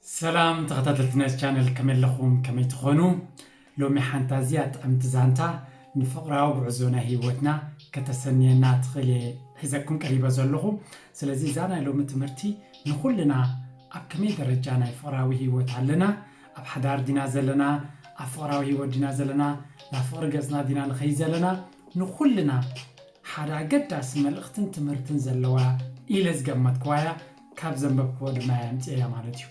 ሰላም ተኸታተልቲ ናይዚ ቻነል፣ ከመይ ኣለኹም? ከመይ ትኾኑ? ሎሚ ሓንቲ ኣዝያ ጥዕምቲ ዛንታ ንፍቕራዊ ጉዕዞ ናይ ህይወትና ከተሰንየና ትኽእል እየ ሒዘኩም ቀሪበ ዘለኹ። ስለዚ እዛ ናይ ሎሚ ትምህርቲ ንኹልና ኣብ ከመይ ደረጃ ናይ ፍቕራዊ ህይወት ኣለና፣ ኣብ ሓዳር ዲና ዘለና፣ ኣብ ፍቕራዊ ህይወት ዲና ዘለና፣ ናብ ፍቕሪ ገጽና ዲና ንኸይድ ዘለና፣ ንኹልና ሓደ ኣገዳሲ መልእኽትን ትምህርትን ዘለዋ ኢለ ዝገመትክዋ እያ። ካብ ዘንበብክዎ ድማ እየ ኣምፅኤያ ማለት እዩ።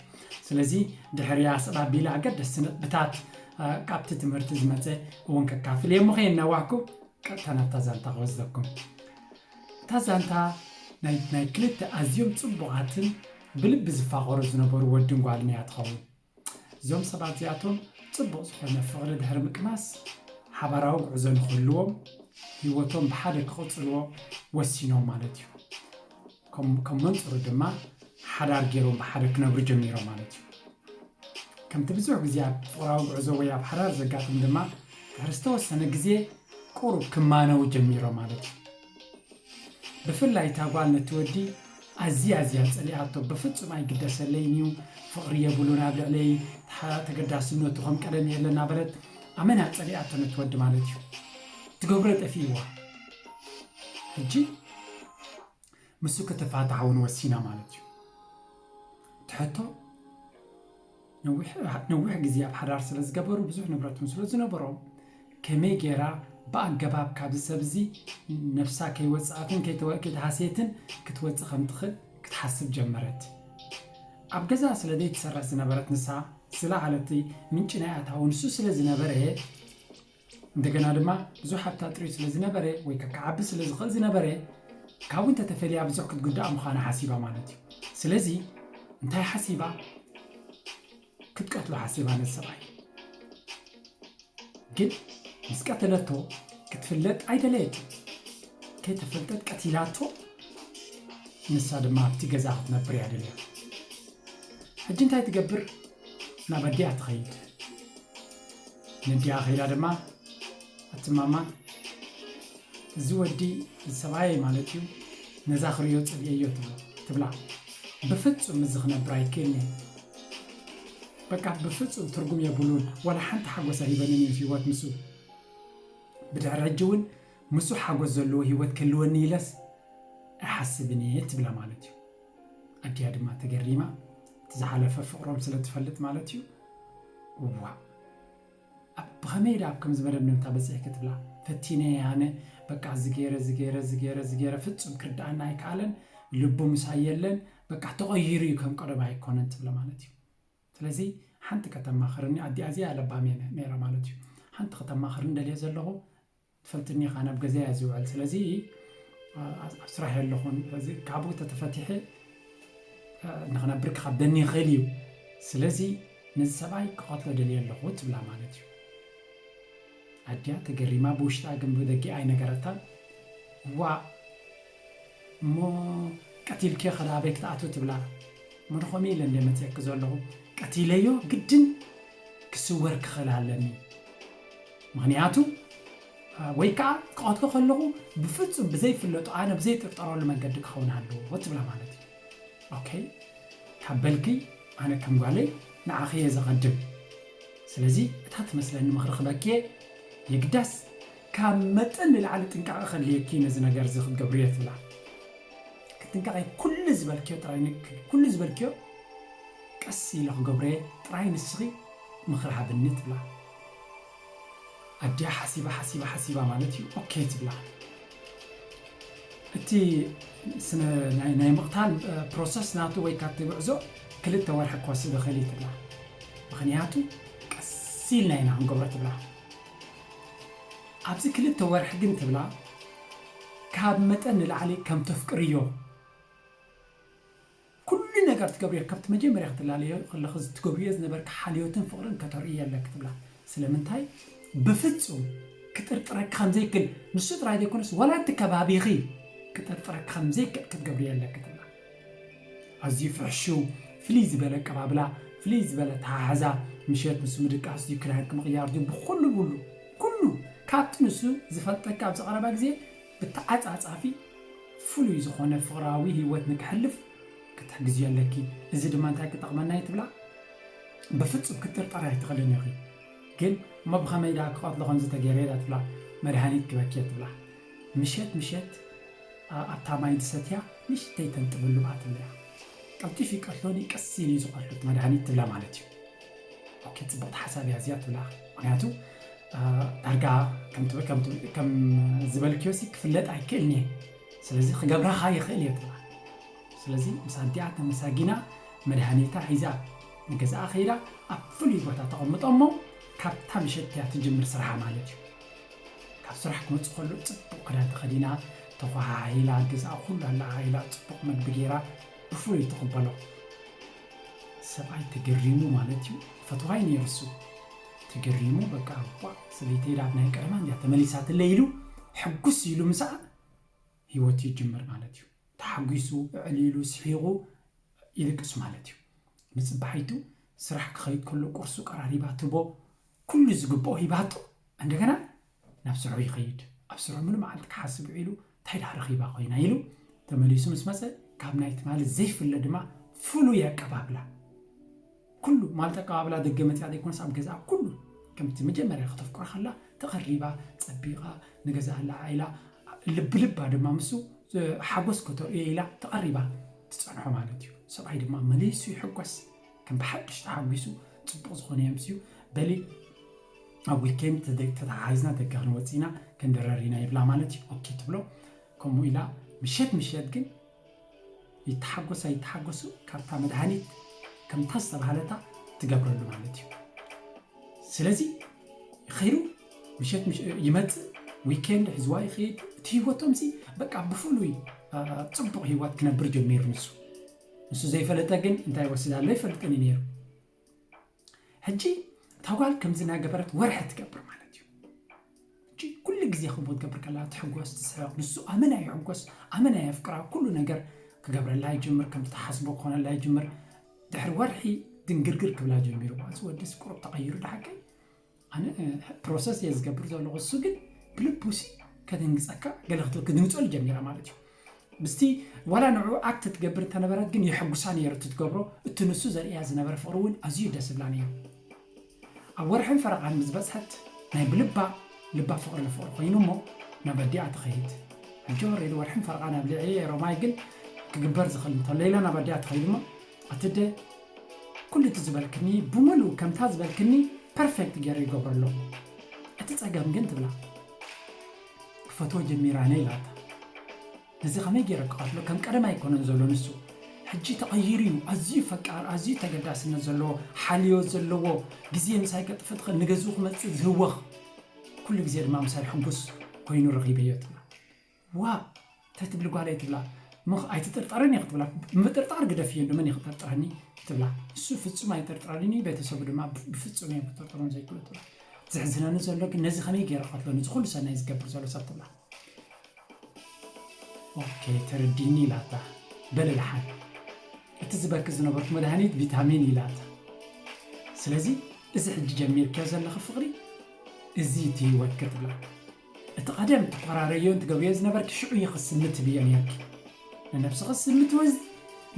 ስለዚ ድሕሪያ ስቕ ኣቢለ ኣገደስቲ ነጥብታት ካብቲ ትምህርቲ ዝመፀ እውን ከካፍል እየ። እሞ ከየናዋህኩ ቀጥታ ናብታ ዛንታ ክወስደኩም። እታ ዛንታ ናይ ክልተ ኣዝዮም ፅቡቓትን ብልቢ ዝፋቐሩ ዝነበሩ ወድን ጓልን እያ ትኸውን። እዞም ሰባት እዚኣቶም ፅቡቕ ዝኾነ ፍቕሪ ድሕሪ ምቅማስ ሓባራዊ ጉዕዞ ንክህልዎም ህይወቶም ብሓደ ክቕፅልዎ ወሲኖም ማለት እዩ። ከም መንፅሩ ድማ ሓዳር ገይሮም ብሓደ ክነብሩ ጀሚሮም ማለት እዩ። ከምቲ ብዙሕ ግዜ ኣብ ፍቕራዊ ጉዕዞ ወይ ኣብ ሓዳር ዘጋጥም ድማ ድሕሪ ዝተወሰነ ግዜ ቁሩብ ክማነው ጀሚሮም ማለት እዩ። ብፍላይ እታ ጓል ነቲ ወዲ ኣዝያ ኣዝያ ጸሊኣቶ። ብፍጹም ኣይግደሰለይን እዩ፣ ፍቕሪ የብሉን ኣብ ልዕለይ፣ ተገዳስነቱ ከም ቀደም የለን እናበለት ኣመና ጸሊኣቶ ነቲ ወዲ ማለት እዩ። ትገብሮ ጠፊእዋ። ሕጂ ምስ ክትፋታሕ እውን ወሲና ማለት እዩ። ትሕቶ ነዊሕ ግዜ ኣብ ሓዳር ስለ ዝገበሩ ብዙሕ ንብረት እውን ስለ ዝነበሮም ከመይ ገይራ ብኣገባብ ካብዚ ሰብ እዚ ነብሳ ከይወፅኣትን ከይተሃስየትን ክትወፅእ ከም ትኽእል ክትሓስብ ጀመረት። ኣብ ገዛ ስለ ዘይትሰርሕ ዝነበረት ንሳ ዝለዓለ እቲ ምንጪ ናይ ኣታዊ ንሱ ስለ ዝነበረ እንደገና ድማ ብዙሕ ሃብታ ጥሪት ስለ ዝነበረ ወይ ከዓ ክዓቢ ስለ ዝኽእል ዝነበረ ካብኡ እንተተፈልያ ብዙሕ ክትጉዳእ ምዃና ሓሲባ ማለት እዩ። ስለዚ እንታይ ሓሲባ? ክትቀትሎ ሓሲባ ነቲ ሰብኣይ። ግን ምስ ቀተለቶ ክትፍለጥ ኣይደለየትን። ከይተፈልጠት ቀቲላቶ። ንሳ ድማ ኣብቲ ገዛ ክትነብር እያ ደልያ። ሕጂ እንታይ ትገብር? ናብ ኣዲኣ ትኸይድ። ነዲኣ ከይዳ ድማ ኣቲ ማማ እዚ ወዲ እዚ ሰብኣየይ ማለት እዩ ነዛ ክርእዮ ጸሊኤዮ ትብላ። ብፍጹም እዚ ክነብር ኣይክእልን እየ። በቃ ብፍጹም ትርጉም የብሉን። ዋላ ሓንቲ ሓጎስ ኣይህበንን እዩ ህይወት ምስኡ። ብድሕሪ ሕጂ እውን ምስኡ ሓጎስ ዘለዎ ህይወት ክህልወኒ ኢለስ ኣይሓስብን እየ ትብላ ማለት እዩ። ኣዲኣ ድማ ተገሪማ እቲ ዝሓለፈ ፍቕሮም ስለ ትፈልጥ ማለት እዩ። እዋ ኣብ ብኸመይ ዳ ኣብ ከምዚ መደምደምታ በፂሕኪ ትብላ። ፈቲነ ኣነ በቃ ዝገይረ ዝገይረ ዝገይረ ዝገይረ ፍጹም ክርድኣና ኣይከኣለን። ልቡ ምሳይ የለን። በቃ ተቐይሩ እዩ ከም ቀደም ኣይኮነን ትብለ ማለት እዩ። ስለዚ ሓንቲ ከተማኽርኒ ኣዲኣ እዚኣ ለባም እየ ነይራ ማለት እዩ። ሓንቲ ከተማኽርኒ ደልየ ዘለኹ ትፈልጥኒ ኢኻ ናብ ገዛ እያ ዝውዕል ስለዚ ኣብ ስራሕ ኣለኹን ስለዚ ካብኡ ተተፈቲሐ ንኽነብር ክኸብደኒ ይኽእል እዩ ስለዚ ነዚ ሰብኣይ ክቐትሎ ደልየ ኣለኹ ትብላ ማለት እዩ ኣድያ ተገሪማ ብውሽጣ ግን ብደጊ ኣይነገረታን ዋ እሞ ቀቲልኪ ኸዳ ኣበይ ክትኣትው ትብላ ምንኾም ኢለ እንደ መፅየኪ ዘለኹ ቀቲለዮ ግድን ክስወር ክኽእል ኣለኒ ምኽንያቱ ወይ ከዓ ክቐትሎ ከለኹ ብፍፁም ብዘይፍለጡ ኣነ ብዘይጥርጠረሉ መንገዲ ክኸውን ኣለዎ ትብላ ማለት እዩ ኦኬ ካብ በልኪ ኣነ ከም ጓለይ ንዓኺ እየ ዘቐድም ስለዚ እታ ትመስለኒ ምኽሪ ክበኪ የግዳስ ካብ መጠን ንላዕሊ ጥንቃቐ ከድልየኪ ነዚ ነገር እዚ ክትገብርዮ ትብላ ክትጥንቀቐ ኩሉ ዝበልክዮ ጥራይ ኩሉ ዝበልክዮ ቀስ ኢለ ክገብሮ እየ ጥራይ ንስኺ ምኽሪ ሃብኒ ትብላ ኣዲኣ ሓሲባ ሓሲባ ሓሲባ ማለት እዩ ኦኬ ትብላ እቲ ናይ ምቕታል ፕሮሰስ ናቱ ወይ ካብቲ ጉዕዞ ክልተ ወርሒ ክወስድ ይኽእል እዩ ትብላ ምኽንያቱ ቀስ ኢልና ኢና ክንገብሮ ትብላ ኣብዚ ክልተ ወርሒ ግን ትብላ ካብ መጠን ንላዕሊ ከም ተፍቅርዮ ኩሉ ነገር ትገብርዮ ካብቲ መጀመርያ ክትላለዮ ከለኺ ትገብርዮ ዝነበርካ ሓልዮትን ፍቕርን ከተርእዮ ኣለኪ ትብላ ስለምንታይ ብፍፁም ክጥርጥረኪ ከምዘይክል ንሱ ጥራይ ዘይኮነስ ወላ እቲ ከባቢኺ ክጥርጥረኪ ከምዘይክል ክትገብርዮ ኣለኪ ትብላ ኣዝዩ ፍሕሹ ፍልይ ዝበለ ኣቀባብላ ፍልይ ዝበለ ተሓሕዛ ምሸት ምስ ምድቃስ ድዩ ክዳንኪ ምቕያር ድዩ ብኩሉ ብሉ ኩሉ ካብቲ ንሱ ዝፈልጠኪ ኣብዚ ቀረባ ግዜ ብተዓፃፃፊ ፍሉይ ዝኾነ ፍቕራዊ ህይወት ንክሕልፍ ክትሕግዝዮ ኣለኪ። እዚ ድማ እንታይ ክጠቕመና እዩ ትብላ? ብፍጹም ክትጥርጠር ኣይትኽእልን ኢኺ። ግን እሞ ብኸመይ ደኣ ክቐትሎ ከምዚ ተገይረ እያ ትብላ፣ መድሃኒት ክበኪ እያ ትብላ። ምሸት ምሸት፣ ኣ-፣ ኣብታ ማይ ዝሰትያ ንእሽተይ ተንጥብሉ እያ ትብላ። ቀልጢፉ ይቀትሎን እዩ፣ ቀስ ኢሉ እዩ ዝቐትሎ እቲ መድሃኒት ትብላ ማለት እዩ። ኦኬ፣ ጽብቕቲ ሓሳብ እያ እዚኣ ትብላ። ምኽንያቱ፣ ኣ፣ ዳርጋ ከም ትብ-፣ ከም ትብ-፣ ከም ዝበልክዮ ሲ ክፍለጥ ኣይክእልን እየ። ስለዚ ክገብራኻ ይኽእል እየ ትብላ። ስለዚ ምስ ኣዲኣ ተመሳጊና መድሃኒታ ሒዛ ንገዛኣ ከይዳ ኣብ ፍሉይ ቦታ ተቐምጦ እሞ ካብታ ምሸት እያ ትጅምር ስራሓ ማለት እዩ። ካብ ስራሕ ክመጽእ ከሎ ጽቡቕ ክዳን ተኸዲና፣ ተኳሓሒላ፣ ገዛኣ ኩሉ ኣለዓዒላ፣ ጽቡቕ መግቢ ገይራ ብፍሉይ ትቕበሎ። ሰብኣይ ተገሪሙ ማለት እዩ። ፈትዋይ ነይሩ እሱ። ተገሪሙ፣ በቃ፣ "እዋ፣ ሰበይተይ ዳብ ናይ ቀደማ እንድያ ተመሊሳትለይ" ኢሉ ሕጉስ ኢሉ ምስኣ ህይወቱ ይጅምር ማለት እዩ። ተሓጒሱ፣ እዕሊሉ፣ ስሒቑ ይልቅስ ማለት እዩ። ንጽባሒቱ ስራሕ ክኸይድ ከሎ ቁርሱ ቀራሪባ ትቦ፣ ኩሉ ዝግብኦ ሂባቶ፣ እንደገና ናብ ስርሑ ይኸይድ። ኣብ ስርሑ ምሉእ መዓልቲ ክሓስብ ውዒሉ፣ "እንታይ ደኣ ረኺባ ኮይና?" ኢሉ ተመሊሱ ምስ መጸ፣ ካብ ናይ ትማሊ ዘይፍለ ድማ ፍሉይ ኣቀባብላ። ኩሉ ማለት ኣቀባብላ ደገ መጽያ ዘይኮነስ ኣብ ገዛኣ ኩሉ ከምቲ መጀመርያ ከተፍቅሮ ከላ ተቐሪባ፣ ጸቢቓ፣ ንገዛኣ ኣለዓዒላ፣ ልቢ ልባ ድማ ምስኡ ሓጎስ ከተርእዮ ኢላ ተቐሪባ ትጸንሖ ማለት እዩ። ሰብኣይ ድማ መሊሱ ይሕጎስ፣ ከም ብሓድሽ ተሓጒሱ ጽቡቕ ዝኾነ የምስዩ። "በሊ ኣብ ዊኬንድ ተደ-፣ ተተሓሒዝና ደገ ክንወጽእ ኢና፣ ክንድረር ኢና" ይብላ ማለት እዩ። ኦኬ ትብሎ። ከምኡ ኢላ ምሸት ምሸት ግን ይተሓጎስ ኣይተሓጎሱ ካብታ መድሃኒት ከምታ ዝተባህለታ ትገብረሉ ማለት እዩ። ስለዚ ኸይሩ ምሸት ምሽ-፣ ይመጽእ፣ ዊኬንድ ሒዝዋ ይኸይድ። እቲ ህይወቶም ሲ በቃ ብፍሉይ፣ አ፣ ጽቡቕ ህይወት ክነብር ጀሚሩ ንሱ። ንሱ ዘይፈለጠ ግን እንታይ ይወስድ ኣሎ ይፈልጥን እዩ ነይሩ። ሕጂ እታ ጓል ከምዚ እናገበረት ወርሒ ትገብር ማለት እዩ። ሕጂ ኩሉ ግዜ ከምኡ ትገብር ከላ ትሕጎስ፣ ትስሕቕ። ንሱ ኣመና ይሕጎስ፣ ኣመና የፍቅራ። ኩሉ ነገር ክገብረላ ይጅምር፣ ከምቲ ትሓስቦ ክኾነላ ይጅምር። ድሕሪ ወርሒ ድንግርግር ክብላ ጀሚሩ። "እዚ ወዲስ ቁሩብ ተቐይሩ ደሓቀይ?" ኣነ፣ እ፣ ፕሮሰስ እየ ዝገብር ዘለኹ። እሱ ግን ብልቡሲ ከደንግጸካ፣ ገለ ክትብል ክድንግጸሉ ጀሚራ ማለት እዩ። ምስቲ ዋላ ንዕኡ ኣክት ትገብር እንተነበረት ግን የሐጉሳ ነይሩ እቲ ትገብሮ። እቲ ንሱ ዘርእያ ዝነበረ ፍቕሪ እውን ኣዝዩ ደስ ዝብላ ነይሩ። ኣብ ወርሕን ፈረቓን ምስ በጽሐት ናይ ብልባ ልባ ፍቕሪ ንፍቕሪ ኮይኑ እሞ ናብ ኣዲኣ ትኸይድ። ሕጂ ወረድ ወርሕን ፈረቓን ኣብ ልዕሊ ሮማይ ግን ክግበር ዝኽእል እንተሎ ኢላ ናብ ኣዲኣ ትኸይድ እሞ ኣትደ ኩሉ እቲ ዝበልክኒ ብምሉእ ከምታ ዝበልክኒ ፐርፌክት ገይረ ይገብሮ ኣለኹ። እቲ ጸገም ግን ትብላ ክፈትዎ ጀሚራ እየ ኢላታ። ነዚ ከመይ ገይረ ክቐትሎ? ከም ቀደም ኣይኮነን ዘሎ ንሱ። ሕጂ ተቐይሩ እዩ። ኣዝዩ ፈቃር፣ ኣዝዩ ተገዳስነት ዘለዎ፣ ሓልዮ ዘለዎ፣ ግዜ ምሳይ ከጥፍእ ትኽእል፣ ንገዝኡ ክመጽእ ዝህወኽ፣ ኩሉ ግዜ ድማ ምሳይ ሕጉስ ኮይኑ ረኺበዮ ትብላ። ዋ፣ እንታይ ትብሊ ጓለይ ትብላ። ምኽ-፣ ኣይትጥርጠረኒ ክትብላ። ምጥርጣር ግደፍዮ፣ እንዶ መን እዩ ክጠርጥረኒ ትብላ። እሱ ፍጹም ኣይጥርጥረኒ፣ ቤተሰቡ ድማ ብ-፣ ብፍጹም እዮም ክጥርጥሮም ዘይክእሉ ትብላ። ዘሕዝነኒ ዘሎ ግን ነዚ ከመይ ገይረ ክቐትሎ? ነዚ ኩሉ ሰናይ ዝገብር ዘሎ ሰብ ትብላ። ኦኬ፣ ተረዲኒ ኢላታ። በለ ደሓን፣ እቲ ዝበኪ ዝነበርኩ መድሃኒት ቪታሚን ኢላታ። ስለዚ እዚ ሕጂ ጀሚርክዮ ዘለኺ ፍቕሪ፣ እዚ እቲ ህይወትኪ ትብላ። እቲ ቀደም ትቆራረዮን ትገብርዮ ዝነበርኪ ሽዑ ይኽስኒ ትብዮ ነርኪ። ንነብስኺ ስሚ ትወስዲ፣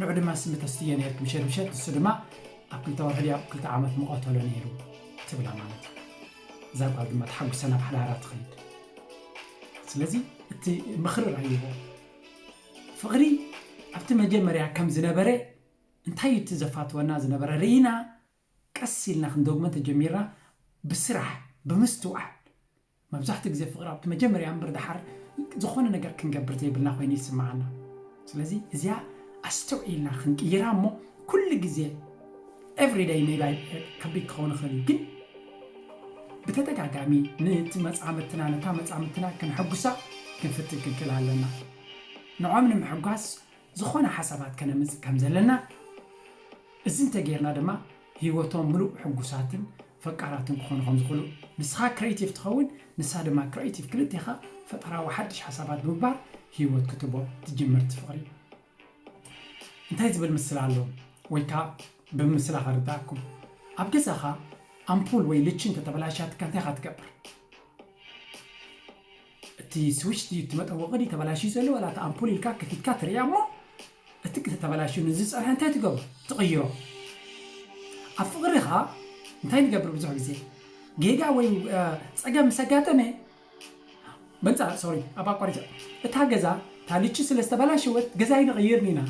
ንዑ ድማ ስሚ ተስትዮ ነርኪ። ምሸት ምሸት ንሱ ድማ ኣብ ክልተ ወርሒ ድዩ ኣብ ክልተ ዓመት ምቐተሎ ነይሩ ትብላ ማለት እዩ። እዛ ጓል ድማ ተሓጉሳ ናብ ሓዳራ ትኸይድ። ስለዚ እቲ ምኽሪ ርኣይዎ። ፍቕሪ ኣብቲ መጀመርያ ከም ዝነበረ፣ እንታይ እዩ እቲ ዘፋትወና ዝነበረ ርኢና፣ ቀስ ኢልና ክንደግሞ እንተጀሚርና፣ ብስራሕ፣ ብምስትውዓል። መብዛሕትኡ ግዜ ፍቕሪ ኣብቲ መጀመርያ እምበር፣ ደሓር ዝኾነ ነገር ክንገብር ዘይብልና ኮይኑ ይስምዓና። ስለዚ እዚኣ ኣስተውዒልና ክንቅይራ እሞ፣ ኩሉ ግዜ፣ ኤቭሪደይ ሜቢ ከቢድ ክኸውን ይኽእል እዩ፣ ግን ብተደጋጋሚ ነቲ መጻምድትና፣ ነታ መጻምድትና ከነሐጉሳ ክንፍትን ክንክእል ኣለና። ንዖም ንምሕጓስ ዝኾነ ሓሳባት ከነምጽእ ከም ዘለና፣ እዚ እንተጌርና ድማ ህይወቶም ምሉእ ሕጉሳትን ፈቃራትን ክኾኑ ከም ዝኽእሉ፣ ንስኻ ክሬቲቭ ትኸውን፣ ንሳ ድማ ክሬቲቭ፣ ክልቴኻ ፈጠራዊ ሓድሽ ሓሳባት ብምግባር ህይወት ክትቦ ትጅምር እቲ ፍቕሪ። እንታይ ዝብል ምስላ ኣሎ? ወይ ከኣ ብምስላ ከርዳእኩም። ኣብ ገዛኻ ኣምፑል ወይ ልቺ እንተተበላሽያትካ እንታይ ኢኻ ትገብር? እቲ ስዊች ድዩ፣ እቲ መጠወቒ ድዩ ተበላሽዩ ዘሎ፣ ዋላ እቲ ኣምፑል ኢልካ ከፊትካ ትርእያ እሞ፣ እቲ ተበላሽዩ ንዝጸንሐ እንታይ ትገብሮ? ትቕይሮ። ኣብ ፍቕሪ ኸዓ እንታይ ንገብር? ብዙሕ ግዜ ጌጋ ወይ ጸገም ምስ ኣጋጠመ፣ በንጻ ሶሪ ኣብ ኣቋሪጸ፣ እታ ገዛ ታልቺ ስለ ዝተባላሸወት ገዛ ኣይንቕይርን ኢና።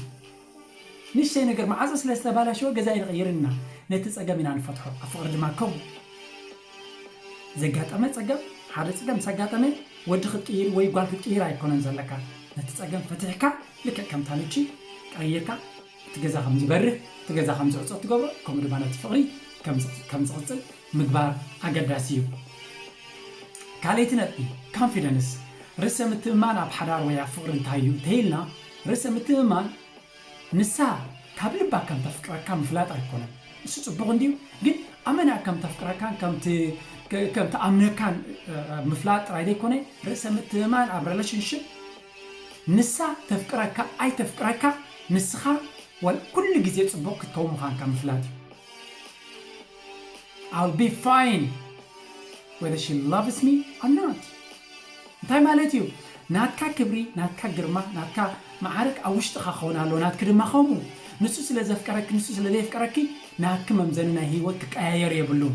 ንእሽተይ ነገር መዓጾ ስለ ዝተባላሸወ ገዛ ኣይንቕይርን ኢና። ነቲ ጸገም ኢና ንፈትሖ። ኣብ ፍቕሪ ድማ ከምኡ። ዘጋጠመ ጸገም፣ ሓደ ጸገም ምስ ኣጋጠመ ወዲ ክትቅይር ወይ ጓል ክትቅይር ኣይኮነን ዘለካ። ነቲ ጸገም ፈቲሕካ ልክዕ ከም ታልቺ ቀይርካ እቲ ገዛ ከም ዝበርህ፣ እቲ ገዛ ከም ዝዕጾ ትገብሮ፣ ከምኡ ድማ ነቲ ፍቕሪ ከም ዝቕጽል ምግባር ኣገዳሲ እዩ። ካልኣይቲ ነጥቢ፣ ኮንፊደንስ፣ ርእሰ ምትእምማን ኣብ ሓዳር ወይ ኣብ ፍቕሪ እንታይ እዩ እንተኢልና፣ ርእሰ ምትእምማን ንሳ ካብ ልባ ከም ተፍቅረካ ምፍላጥ ኣይኮነን። እሱ ጽቡቕ እንድዩ፣ ግን ኣመና ከም ተፍቅረካን ከም ትኣምነካን ምፍላጥ ጥራይ ዘይኮነ፣ ርእሰ ምትእምማን ኣብ ሪሌሽንሽፕ ንሳ ተፍቅረካ ኣይተፍቅረካ ንስኻ ኩሉ ግዜ ጽቡቕ ክትከውን ምዃንካ ምፍላጥ እዩ። I'll be fine whether she loves me or not። እንታይ ማለት እዩ? ናትካ ክብሪ፣ ናትካ ግርማ፣ ናትካ መዓርግ ኣብ ውሽጥኻ ክኸውን ኣለዎ፣ ናትኪ ድማ ከምኡ። ንሱ ስለ ዘፍቀረኪ፣ ንሱ ስለ ዘየፍቀረኪ ናትኪ መምዘኒ ናይ ህይወት ክቀያየር የብሉን።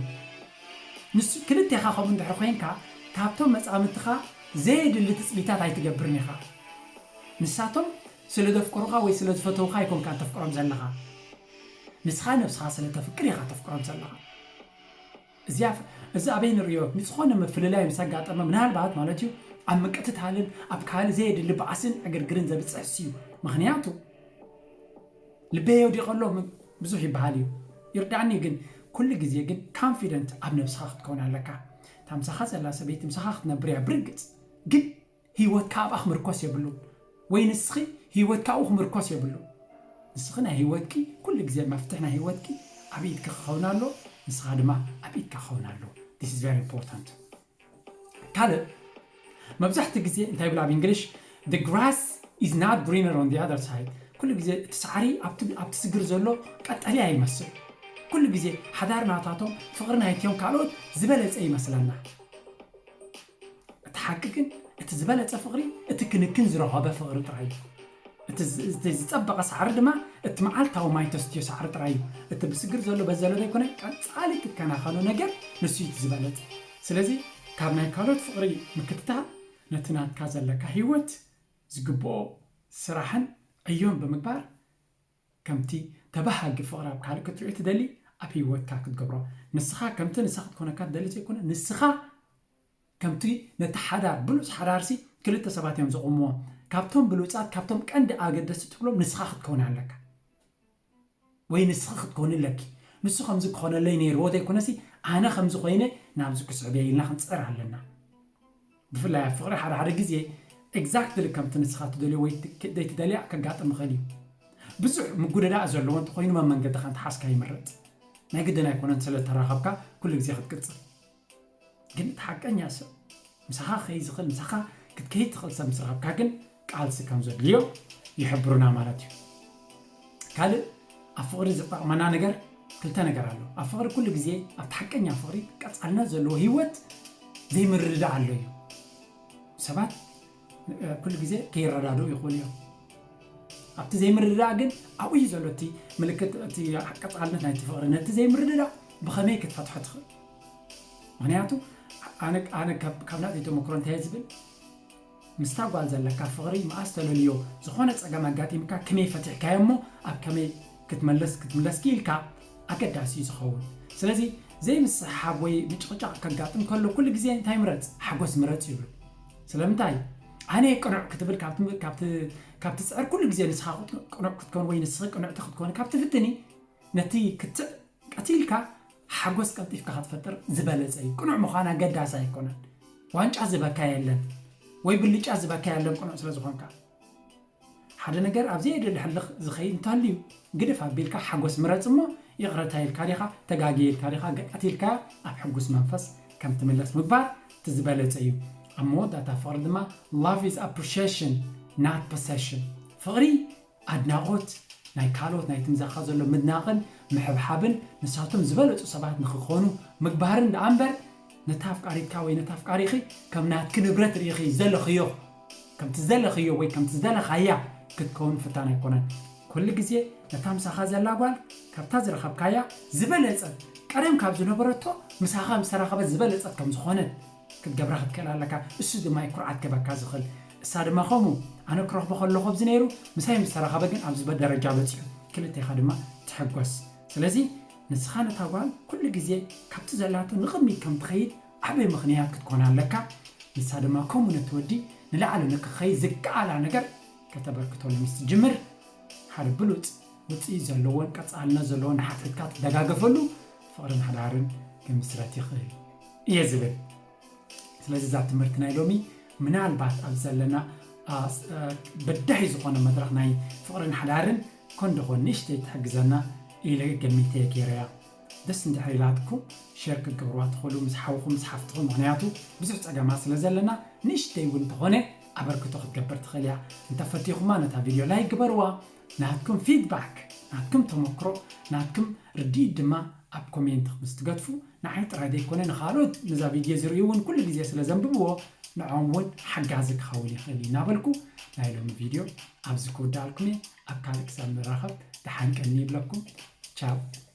ንሱ ክልቴኻ ከምኡ እንድሕር ኮይንካ ካብቶም መጻምድትኻ ዘየድሊ ትጽቢታት ኣይትገብርን ኢኻ። ንሳቶም ስለ ዘፍቀሩኻ ወይ ስለ ዝፈተውኻ ኣይኮንካ ተፍቅሮም ዘለኻ። ንስኻ ነብስኻ ስለ ተፍቅር ኢኻ ተፍቅሮም ዘለኻ። እዚኣ እዚ ኣበይ ንርእዮ? ንዝኾነ ምፍልላይ ምስ ኣጋጠመ ምናልባት ማለት እዩ ኣብ ምቅትታልን ኣብ ካልእ ዘየድሊ ባእስን ዕግርግርን ዘብጽሕ እዩ። ምኽንያቱ ልበይ ወዲቐ ኣሎ ብዙሕ ይበሃል እዩ። ይርዳእኒ ግን ኩሉ ግዜ ግን ኮንፊደንት ኣብ ነብስኻ ክትከውን ኣለካ። እታ ምሳኻ ዘላ ሰበይቲ ምሳኻ ክትነብር እያ ብርግጽ፣ ግን ህይወትካ ኣብኣ ክምርኮስ የብሉን። ወይ ንስኺ ህይወትካ ኣብኡ ክምርኮስ የብሉን። ንስኺ ናይ ህይወትኪ ኩሉ ግዜ መፍትሕ ናይ ህይወትኪ ኣብ ኢድኪ ክኸውን ኣሎ፣ ንስኻ ድማ ኣብ ኢድካ ክኸውን ኣሎ። This is very important። ካልእ መብዛሕትኡ ግዜ እንታይ ይብል ኣብ እንግሊሽ? The grass is not greener on the other side። ኩሉ ግዜ እቲ ሳዕሪ ኣብቲ ኣብቲ ስግር ዘሎ ቀጠልያ ይመስል። ኩሉ ግዜ ሓዳር ናታቶም ፍቕሪ ናይትዮም ካልኦት ዝበለጸ ይመስለና። እቲ ሓቂ ግን እቲ ዝበለጸ ፍቕሪ እቲ ክንክን ዝረኸበ ፍቕሪ ጥራይ እዩ። እቲ ዝ- እቲ ዝጸበቐ ሳዕሪ ድማ እቲ መዓልታዊ ማይ ተስትዮ ሳዕሪ ጥራይ እዩ። እቲ ብስግር ዘሎ በዘሎ ዘይኮነ ቀጻሊ ትከናኸኖ ነገር ንሱ እዩ እቲ ዝበለጸ። ስለዚ ካብ ናይ ካልኦት ፍቕሪ ምክትታል ነቲ ናትካ ዘለካ ህይወት ዝግብኦ ስራሕን ዕዮን ብምግባር ከምቲ ተባሃጊ ፍቕሪ ኣብ ካልእ ክትሪኦ ትደሊ ኣብ ህይወትካ ክትገብሮ ንስኻ ከምቲ ንሳ ክትኮነካ ትደሊ ዘይኮነ ንስኻ ከምቲ ነቲ ሓዳር ብሉጽ ሓዳርሲ ክልተ ሰባት እዮም ዘቑምዎ። ካብቶም ብሉጻት ካብቶም ቀንዲ ኣገደስቲ ትብሎም ንስኻ ክትከውን ኣለካ ወይ ንስኺ ክትኮኒ ኣለኪ። ንሱ ከምዚ ክኾነለይ ነይርዎ ዘይኮነሲ ኣነ ከምዚ ኮይነ ናብዚ ክስዕብ እየ ኢልና ክንጽዕር ኣለና። ብፍላይ ኣብ ፍቕሪ ሓደ ሓደ ግዜ ኤግዛክትሊ ከምቲ ንስኻ ትደልዮ ወይ ዘይትደልያ ከጋጥም ይኽእል እዩ። ብዙሕ ምጉድዳእ ዘለዎ እንተኾይኑ መመንገድኻ እንተሓዝካ ይምረጽ። ናይ ግድን ኣይኮነን ስለ ተራኸብካ ኩሉ ግዜ ክትቅጽል። ግን እቲ ሓቀኛ ሰብ ምሳኻ ክኸይድ ዝኽእል ምሳኻ ክትከይድ ትኽእል ሰብ ምስ ረኸብካ ግን ቃልሲ ከም ዘድልዮ ይሕብሩና ማለት እዩ። ካልእ ኣብ ፍቕሪ ዝጠቕመና ነገር ክልተ ነገር ኣሎ። ኣብ ፍቕሪ ኩሉ ግዜ ኣብቲ ሓቀኛ ፍቕሪ ቀጻልነት ዘለዎ ህይወት ዘይምርድዳእ ኣሎ እዩ። ሰባት ኩሉ ግዜ ከይረዳድኡ ይኽእሉ እዮም። ኣብቲ ዘይምርድዳእ ግን ኣብኡ እዩ ዘሎ እቲ ምልክት እቲ ቀጻልነት ናይቲ ፍቕሪ። ነቲ ዘይምርድዳእ ብኸመይ ክትፈትሖ ትኽእል? ምኽንያቱ ኣነ ኣነ ካብ ካብ ናተይ ተመክሮ እንታይ እየ ዝብል ምስታ ጓል ዘለካ ፍቕሪ መኣስ ተለልዮ ዝኾነ ጸገም ኣጋጢምካ ከመይ ፈቲሕካዮ እሞ ኣብ ከመይ ክትመለስ ክትምለስ ክኢልካ ኣገዳሲ እዩ ዝኸውን። ስለዚ ዘይምስሕሓብ ወይ ምጭቕጫቕ ከጋጥም ከሎ ኩሉ ግዜ እንታይ ምረጽ? ሓጎስ ምረጽ ይብሉ። ስለምንታይ ኣነ ቅኑዕ ክትብል ካብ ትጽዕር ኩሉ ግዜ ንስኻ ቅኑዕ ክትኮን ወይ ንስኺ ቅንዕቲ ክትኮኒ ካብ ትፍትኒ ነቲ ክትዕ ቀቲልካ ሓጎስ ቀልጢፍካ ክትፈጥር ዝበለጸ እዩ። ቅኑዕ ምዃን ኣገዳሲ ኣይኮነን። ዋንጫ ዝበካ የለን ወይ ብልጫ ዝበካ የለን ቅኑዕ ስለ ዝኾንካ። ሓደ ነገር ኣብ ዘየድሊ ሕልኽ ዝኸይድ እንተልዩ ግድፍ ኣቢልካ ሓጎስ ምረጽ እሞ ይቕረታ ኢልካ ዲኻ ተጋግየ ኢልካ ዲኻ ቀቲልካ ኣብ ሕጉስ መንፈስ ከም ትምለስ ምግባር እቲ ዝበለጸ እዩ። ኣብ መወዳእታ ፍቕሪ ድማ love is appreciation not possession። ፍቕሪ ኣድናቖት ናይ ካልኦት ናይ ትምዛኻ ዘሎ ምድናቕን ምሕብሓብን ንሳቶም ዝበለጹ ሰባት ንኽኾኑ ምግባርን ደኣ እምበር ነታ ኣፍቃሪትካ ወይ ነታ ኣፍቃሪኺ ከም ናትኪ ንብረት ርኢኺ ዘለኽዮ ከምቲ ዘለኽዮ ወይ ከምቲ ዝደለኻያ ክትከውን ፍታን ኣይኮነን። ኩሉ ግዜ ነታ ምሳኻ ዘላ ጓል ካብታ ዝረኸብካያ ዝበለጸት፣ ቀደም ካብ ዝነበረቶ ምሳኻ ምስ ተራኸበት ዝበለጸት ከም ዝኾነት ክትገብራ ክትክእል ኣለካ። እሱ ድማ እዩ ኩርዓት ክበካ ዝኽእል። እሳ ድማ ከምኡ፣ ኣነ ክረኽቦ ከለኹ ኣብዚ ነይሩ፣ ምሳይ ምስ ተራኸበ ግን ኣብዚ ደረጃ በጺሑ። ክልቴኻ ድማ ትሕጎስ። ስለዚ ንስኻ ነታ ጓል ኩሉ ግዜ ካብቲ ዘላቶ ንቕድሚት ከም ትኸይድ ዓቢ ምኽንያት ክትኮና ኣለካ። ንሳ ድማ ከምኡ ነቲ ወዲ ንላዕሊ ንክኸይድ ዝከኣላ ነገር ከተበርክተሉ ምስ ትጅምር፣ ሓደ ብሉጽ ውጽኢት ዘለዎን ቀጻልነት ዘለዎን ንሓድሕድካ ትደጋገፈሉ ፍቕርን ሓዳርን ክምስረት ይኽእል እየ ዝብል። ስለዚ እዛ ትምህርቲ ናይ ሎሚ ምናልባት ኣብ ዘለና፣ አ፣ ስ-፣ አ፣ በዳሂ ዝኾነ መድረኽ ናይ ፍቕርን ሓዳርን ኮን ደኾን ንእሽተይ ትሕግዘና ኢለ ገሚተ ገይረያ። ደስ እንድሕር ኢላትኩም ሼር ክትገብርዋ ትኽእሉ ምስ ሓውኹም ምስ ሓፍትኹም፣ ምኽንያቱ ብዙሕ ጸገማት ስለ ዘለና ንእሽተይ እውን እንተኾነ ኣበርክቶ ክትገብር ትኽእል እያ። እንተፈቲኹማ ነታ ቪድዮ ላይክ ግበርዋ። ናትኩም ፊድባክ፣ ናትኩም ተመክሮ፣ ናትኩም ርድኢት ድማ ኣብ ኮሜንት ምስ ትገድፉ ንዓይ ጥራይ ዘይኮነ ንኻልኦት ነዛ ቪድዮ ዝርእዩ እውን ኩሉ ግዜ ስለ ዘንብብዎ ንዕኦም እውን ሓጋዚ ክኸውን ይኽእል እዩ እናበልኩ ናይ ሎሚ ቪድዮ ኣብዚ ክውዳኣልኩም እየ። ኣብ ካልእ ክሳብ ንራኸብ ደሓን ቀኒ ይብለኩም። ቻው።